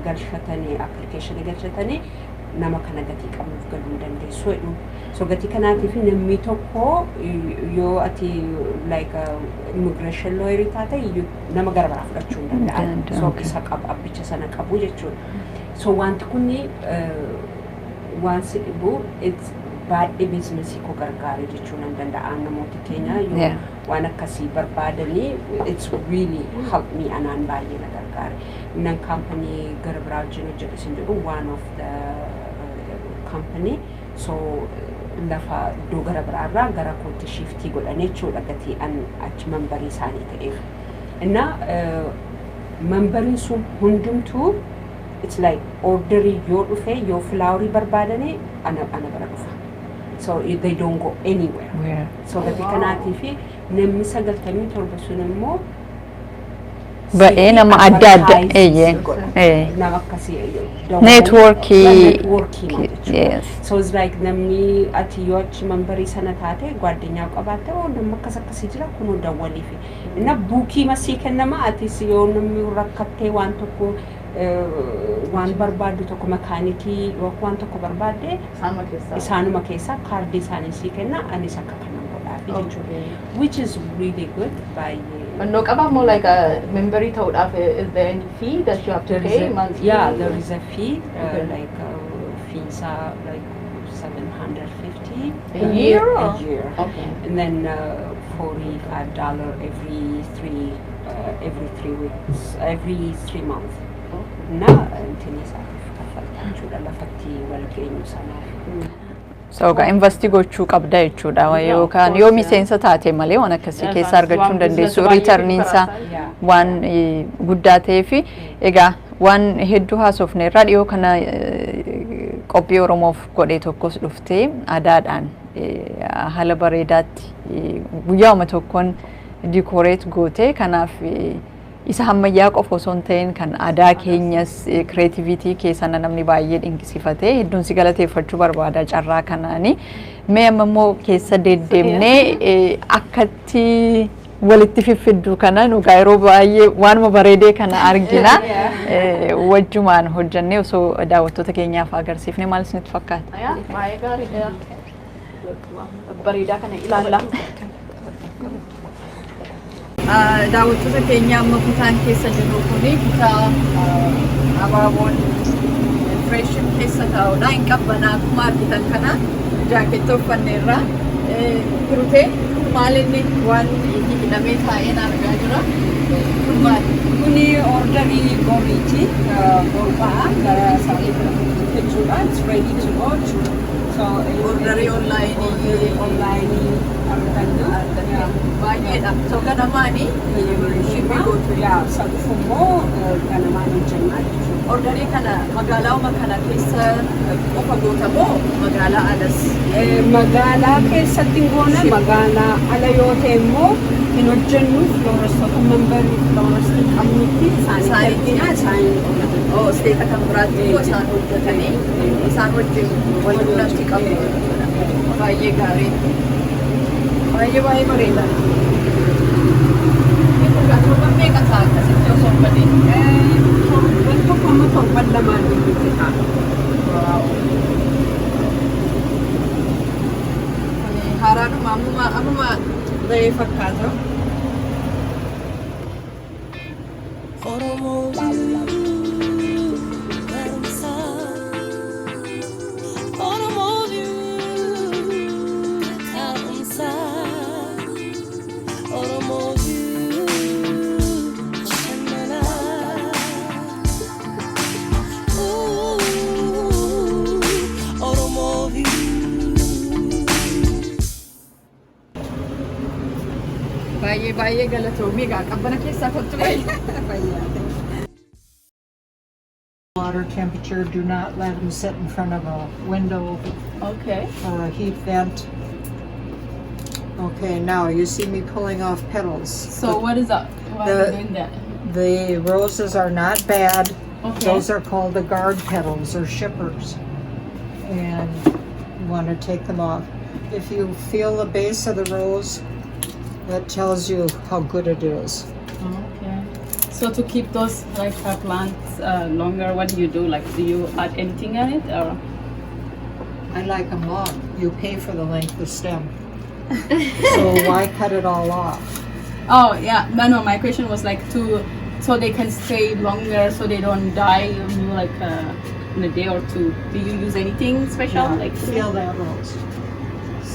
galchatanii, applicationii galchatanii, nama kana gatii qabnuuf galuu hin dandeessu jedhu. So gatii kanaatiif namni tokko yoo ati like immigration lawyer taate, nama gara biraa fudhachuu hin danda'an. Danda'u, So okay. isa qabu, abbicha sana qabu jechuudha. So wanti kunni waan si dhibu, it's baay'ee businessii koo gargaare jechuu nan danda'a. Namooti keenya yoo waan akkasii barbaadanii, it's really help me, anaan baay'ee na gargaare. Nan company gara biraa wajjin hojjedhu isin jedhu, one of the company, so lafa iddoo gara biraarraa gara kootti shiftii godhan jechuudha, gatii an achi memberii isaanii ta'eef. Inna memberiin sun hundumtuu, it's like orderii yoo dhufe, yoo flowerii barbaadanii, ana bira dhufa. So they don't go anywhere. Where? So gatii kanaatii fi namni 97 sun immoo Ba'ee nama adda adda, eeyyee. Godha. Nama akkasii Networkii. Networkii jechuudha. So it's like namni ati yoo achi memberii sana taate, gwaddinyaa qabaatte, oo namni akkas akkasii jira, kunoo dawwaliifi. Inna bookii masii kennama, atis yoo namni rakkattee waan tokko waan barbaaddu tokko, mechaanikii yookaan waan tokko barbaadde, Isaanuma keessaa. Isaanuma keessaa kaardii isaanii sii kenna, anis akka kanan godhaafi jechuudha. Which is really good, baay'ee. Fannoo qabaa moo, like a memberii ta'uudhaaf, is there any fee that you have to There is pay a, monthly? Yeah, there is a fee, like fees are like 750 A year A or? year. Okay. And then $45 every 3 weeks, every 3 months. Na እንትን isaatiif kaffaltaa jechuudha, lafatti wal geenyu sanaaf. So egaa investii gochuu qabda jechuudha Yeah, of yookaan course, yoo yeah. miseensa taate malee waan akkasii Yeah, keessa argachuu hin waan dandeessu. business baay'ee Returniin isaa karaa Yeah. waan guddaa ta'ee fi egaa waan hedduu haasofne irraa dhiyoo kana qophii Oromoof godhee tokkos dhuftee aadaadhaan haala bareedaatti guyyauma tokkoon decorate gootee, kanaaf isa ammayyaa qofa osoo hin ta'in kan aadaa keenyas creativity keessana namni baay'ee dinqisiifatee hedduun si galateeffachuu barbaada carraa kanaani. Mee amma immoo keessa deddeemnee akkatti walitti fiffidduu kana nugaa yeroo baay'ee waanuma bareedee kana argina. Wajjumaan hojjannee osoo daawwattoota keenyaaf agarsiifne maal isinitti fakkaata? Yaa, baay'ee gaariidha. Bareedaa kana ilaalla. Daawwattoota keenya, amma kutaan keessa jirru kuni kutaa abaaboon freshin keessa taa'udha. Hin qabbanaa, akkuma argitan kana jaakettoo uffanneerra. Hirutee, maal inni waan hidhamee taa'een argaa jira? Kun maali? Kuni orderii boriiti. Borba'a gara sa'aatii jechuudha. It's ready to go jechuudha. So Orderii onlineii. Orderii onlineii arganna. Baay'eedha. So ganamaani shippii gootu. Yaa, isa dhufu immoo ganamaan hojjennaa jechuudha. Orderii kana magaalauma kana keessa qofa goota moo magaalaa alas? Magaalaa keessatti hin goona, magaalaa ala yoo ta'e immoo hin hojjennu, floristoota memberii floristii qabnutti isaanii Isaanitti. ergina, isaanii goona. Oh, stateta kan biraatti immoo isaan hojjetanii isaan wajjin wal quunnamtii qabu jechuudha. Baay'ee gaarii. Baay'ee baay'ee bareeda. Inni kun torban meeqa ta'a akkasitti osoo hin badin? Torban tokko amma torban lamaan gidduutti ta'a. Kuni haaraadhuma, ammuma ammuma ba'ee fakkaata. Oromoo barumsa, Oromoo taa'umsa, Oromoo bashannana, Oromoo. Baay'ee baay'ee galatoomii, egaa qabbana keessaa kottu bayi. Fayyaa ta'e. Water temperature, do not let them sit in front of a window or a heat vent. Okay, now you see me pulling off petals. So what is that? Why are you doing that? The roses are not bad. Okay. Those are called the guard petals or shippers. And you want to take them off. If you feel the base of the rose, that tells you how good it is. Okay. So to keep those like plants longer, what do you do? Like, do you add anything on it or? I like them long. You pay for the length of stem. So why cut it all off? Oh yeah, no. My question was like to, so they can stay longer, so they don't die on you like in a day or two. Do you use anything special? Yeah, Like feel that rose.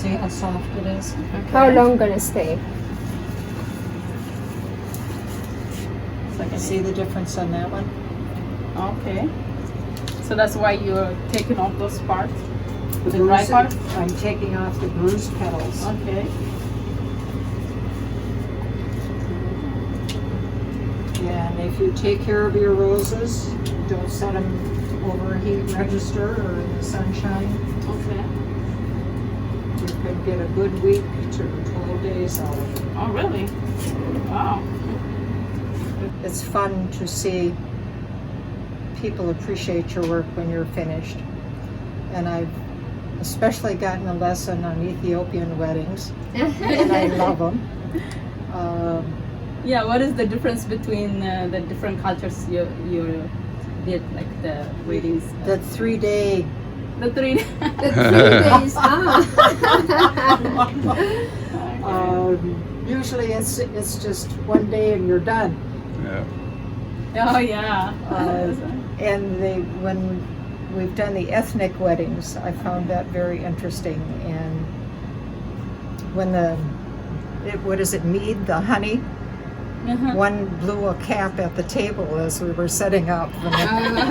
See how soft it is? How long gonna stay? It's like See the difference on that one? Okay. So that's why you're taking off those parts, the dry Bruise- part. I'm taking off the bruised petals. Okay. And if you take care of your roses, don't set them over a heat register or in the sunshine, you could get a good week to 12 days out of it. Oh really? Wow. It's fun to see people appreciate your work when you're finished. And I've especially gotten a lesson on Ethiopian weddings, and I love them. Yeah. What is the difference between the different cultures you did, like the weddings? The 3-day The three. The 3 days. Ah. Usually it's just one day and you're done. Oh yeah. And they when we've done the ethnic weddings, I found that very interesting. And when the it, what is it, mead, the honey? One blew a cap at the table as we were setting up. Oh,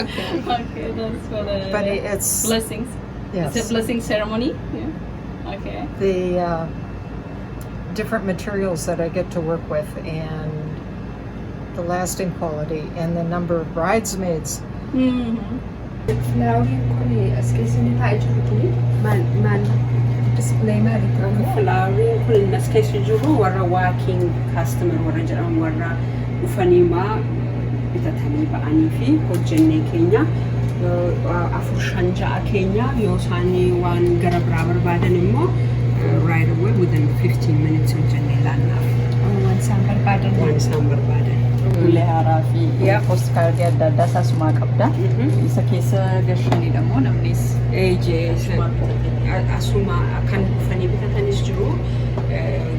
okay. Okay, that's for the But it's blessings. Yes, It's a blessing ceremony. Yeah. Okay. The different materials that I get to work with and the lasting quality and the number of bridesmaids. Floweriin kun as keessa inni taa'ee jiru kuni maal maal display maaliiti? Floweriin kun as keessa jiru warra walk-in customer warra jedhamu, warra dhufanii maa bitatanii ba'anii fi hojjennee keenya afur, shan, ja'a keenya yoo isaan waan gara biraa barbaadan immoo right away within 15 minutes hojjennee laannaaf. Waan isaan barbaadan. Waan isaan barbaadan. Ulee haaraa fi postcardii adda addaa isaasumaa qabda. Isa keessa gashanidha moo namnis? Eejee, asuma kan dhufanii bitatanis jiru,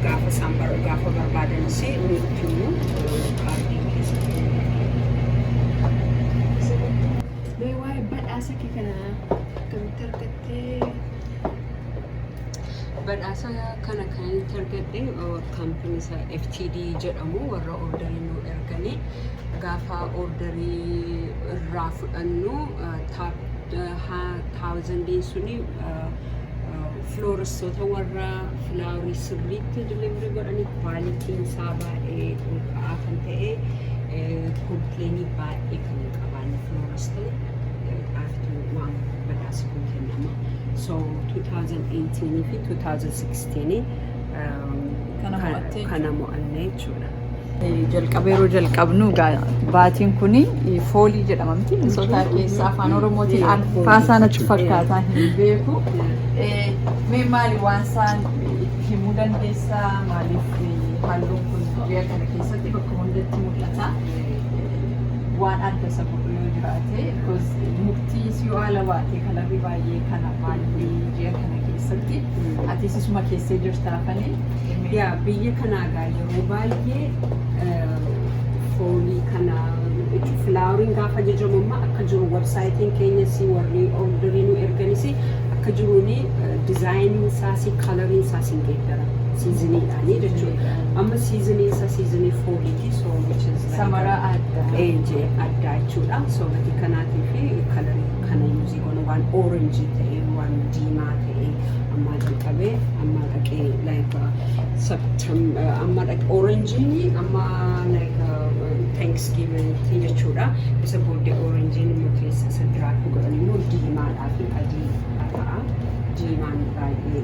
gaafa isaan gaafa barbaadanis nutti himu kaardii keessatti. Mee waa'ee badhaasa kee kana akkamitti argattee? Badhaasa kana kan inni argadhe kaampanii isa FTD jedhamu, warra orderii nu erganii, gaafa orderii irraa fudhannu thousandiin suni floristoota warra flowerii sirriitti delivery godhanii, qualityn isaa baay'ee ol ka'aa kan ta'e, complainii baay'ee kan hin qabaanne floristii dhaaftu waan badhaasi kun kennama. So 2018 fi 2016 Kana mo'attee. Kana mo'annee jechuudha. Jalqaba yeroo jalqabnu baatiin kuni fallii jedhama miti Minnesota keessa afaan Oromootiin alfaasaa natti fakkaataa hin beeku. Mee maali waan isaan himuu dandeessaa? Maaliif halluun kun ji'a kana keessatti bakka hundatti mul'ata? Waan adda isa godhu yoo jiraate, because muktii yoo haala baate colorri baay'ee kana maalli ji'a kana keessatti ati isuma keessee jirtaafanii? Yaa, biyya kanaa gaa yeroo baay'ee fallii kana floweriin gaafa ajajamu amma akka jiru websiteiin keenyas warri orderii nu erganis akka jiruuni designiin isaas coloriin isaas hin geeddara seasoniidhaanii jechuudha. Amma seasoniin isaa seasonii falliiti, so which is like Samara adda. Eejee addaa jechuudha. So gatii kanaatii fi colorii kana use goona, waan orange ta'e, waan diimaa ta'e ammaa jalqabee amma dhaqee like September amma orangeiin amma like Thanksgiving jechuudha. Isa booddee orangeiin immoo keessa isa drape godhan immoo diimaadhaa fi adii ta'a. Diimaan baay'ee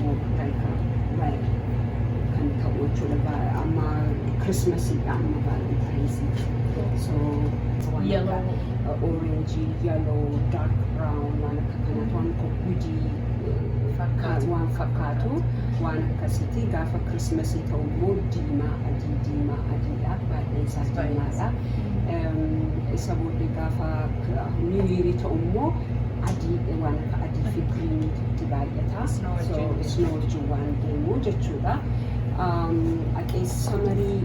more like kan ta'u jechuudha. Amma Christmasiidha, amma Valentine's. So waan Yellow. akka orange, yellow, dark brown, waan akka kanaatu, waan akka gujii waan fakkaatu, waan akkasiiti. Gaafa Christmasii ta'u immoo diimaa adii, diimaa adiidha, baay'een isaa diimaadha. Isa booddee gaafa New Year ta'u immoo adii, waan akka adii fi greeniitti baay'ata. Snow So wajjin. Snow wajjin waan deemu jechuudha. Aqee summerii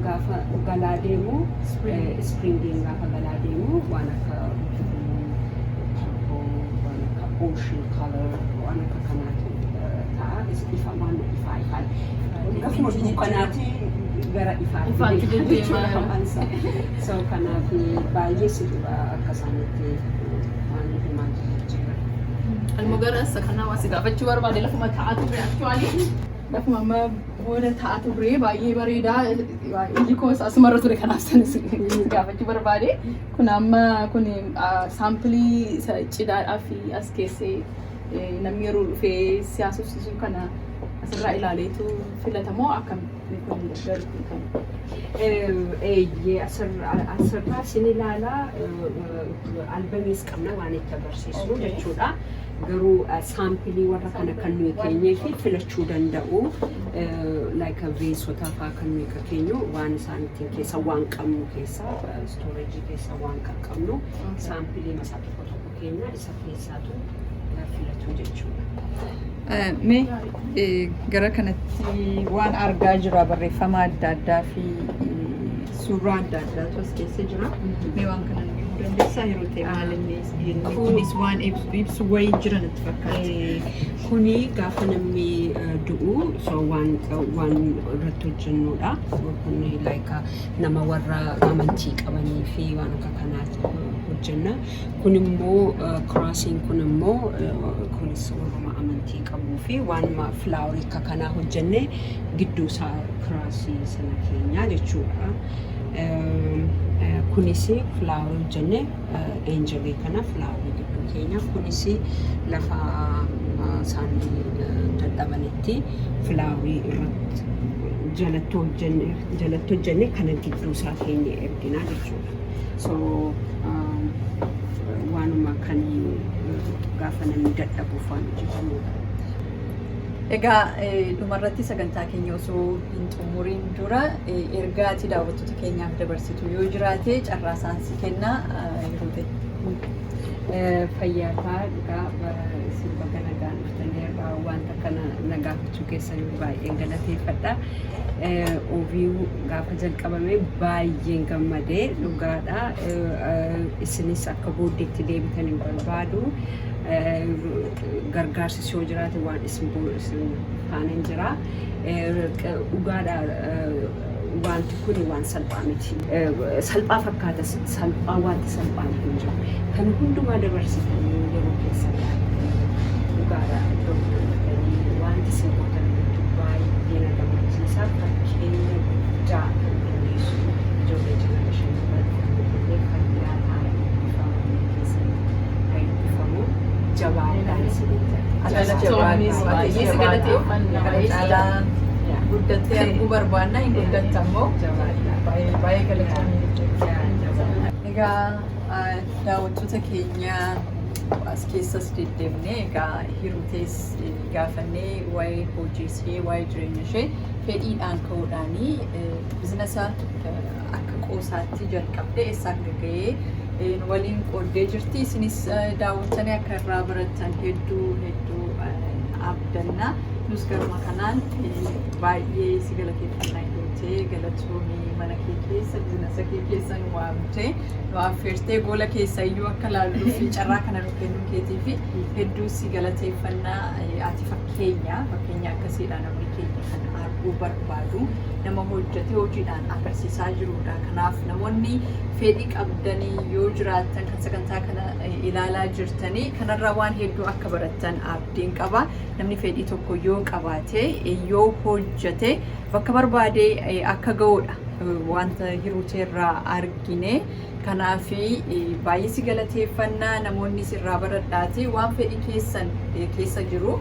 gaafa galaa deemu, springiin gaafa galaa deemu, waan akka blue, purple, waan akka ocean color, waan akka kanaatu ta'a. Ifa, waan ifaa ifaa. Gafuma dukkanaati gara ifaatti Ifaatti deema deddeema. jechuudha waan isaa. So kanaaf baay'ee si dhiba akka isaanitti waan himaa jira. Almoo gara isa kanaa waan si gaafachuu barbaade, lafuma taa'aa turre, actually lafuma amma booda taa'aa turre, baay'ee bareedaa, iji koos asumarra ture, kanaaf sana si gaafachuu barbaade. Kun amma kun sampleii isa cidhaadhaa fi as keessee namni yeroo dhufee siyaasofsiisuu kana asirraa ilaaleetu filatamoo akkam kun garuu kan? Eeyyee, asirraa sin ilaalaa, albumiis qabna waan itti agarsiisnu jechuudha. Garuu sampleii warra kana kan nuyi keenyee fi filachuu danda'u, like vaseota fa'aa kan nuyi keenyu, waan isaan ittiin keessa waan qabnu keessa, storageii keessa waan qaqqabnu, sampleii masaa tokko tokko keenya isa keessaatu filatu jechuudha. Mee gara kanatti waan argaa jira, barreeffama adda addaa fi suuraa adda addaatu as keessa jira. Mee waan kana nu himuu dandeessaa yeroo ta'e, maal inni kunis waan ibsu wayii jira natti fakkaata. Kuni gaafa namni du'u, so waan irratti hojjennudha. Kuni like nama warra amantii qabanii fi waan akka kanaatti hojjenna. Kun immoo crossiin kun immoo kunis warruma amantii qabuu fi waan flowerii akka kanaa hojjenne gidduu isaa crossii sana keenya jechuudha. Kunis flowerii hojjenne, angelii kana flowerii gidduu keenya. Kunis lafa isaan dadhabanitti flowerii irratti jalatti hojjenne kana gidduu isaa keenya erginaa jechuudha. So waanuma kan gaafa namni dadhabuuf waan hojjetamudha. Egaa dhumarratti sagantaa keenya osoo hin xumuriin dura ergaa ati daawwattoota keenyaaf dabarsitu yoo jiraate carraa saansii kennaa yeroo ta'e. Fayyaataa egaa isin baga nagaan dhuftanii wanta kana na gaafachuu keessanii baay'een galateeffadha. OVU gaafa jalqabame baay'een gammadee dhugaadha. Isinis akka booddeetti deebitan hin barbaadu. Gargaarsi yoo jiraate waan isin faana hin jira. Dhugaadha, wanti kun waan salphaa miti. Salphaa fakkaata, salphaa wanti salphaan hin jiru. Kan hundumaa dabarsitanii yeroo keessa dhugaadha iddoo kana wanti isin gootan baay'ee na gammachiisa. Fakkeenya guddaa kan dandeessu ijoollee generationii illee fayyaa ta'an eebbifamu keessatti eebbifamu jabaadhaan isiniin jedha. Jabaadhu, baay'ee si galateeffanna. Kana caalaa guddattee arguu barbaanna, hin guddatta immoo. Jabaadhaa. Baay'ee baay'ee galatoomii jechuudha. Jabaadhaa. Egaa daawwattoota keenya as keessas deddeebinee egaa Hiruutees gaafannee waa'ee hojii ishee, waa'ee jireenya ishee, fedhiidhaan ka'uudhaanii businessa akka qoosaatti jalqabdee eessa akka ga'ee nu waliin qooddee jirti. Isinis daawwattanii akka irraa barattan hedduu hedduu abdanna. Nus garuma kanaan baay'ee si galateeffannaa. Hiruutee, galatoomii. Mana kee keessa, business kee keessa nu waamtee, nu affeertee, gola keessa iyyuu akka laalluu fi carraa kana nu kennuu keetii fi hedduu si galateeffannaa. Ati fakkeenya akkasiidha namni keenya kan arguu barbaadu, nama hojjetee hojiidhaan agarsiisaa jirudha. Kanaaf namoonni fedhii qabdanii yoo jiraattan, kan sagantaa kana ilaalaa jirtanii, kanarraa waan hedduu akka barattan abdiin qaba. Namni fedhii tokko yoo qabaate, yoo hojjete, bakka barbaade akka ga'udha wanta Hiruuteerraa argine. Kanaaf baay'ee si galateeffannaa. Namoonni sirraa baradhaati, waan fedhii keessan keessa jiru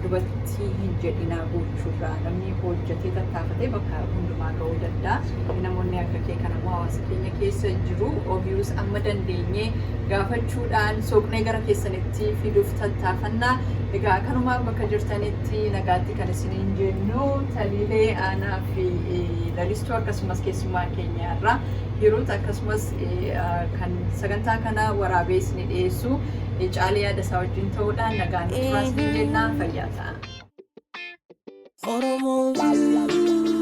dubartii hin jedhinaa gochuurraa namni hojjetee tattaafatee bakka hundumaa ga'uu danda'a. Namoonni akka kee kana immoo hawaasa keenya keessa jiru. Ofius amma dandeenyee gaafachuudhaan soqnee gara keessanitti fiduuf tattaafannaa. Egaa kanumaan bakka jirtanitti nagaatti kan isiniin jennu Taliilee, Aanaa fi Lalistuu, akkasumas keessummaa keenya irraa Hiruut, akkasumas kan sagantaa kana waraabee isinii dhiyeessu Caalee Yaadasaa wajjin ta'uudhaan nagaan turaa isiniin jennaa, fayyaa ta'a. Oromoo.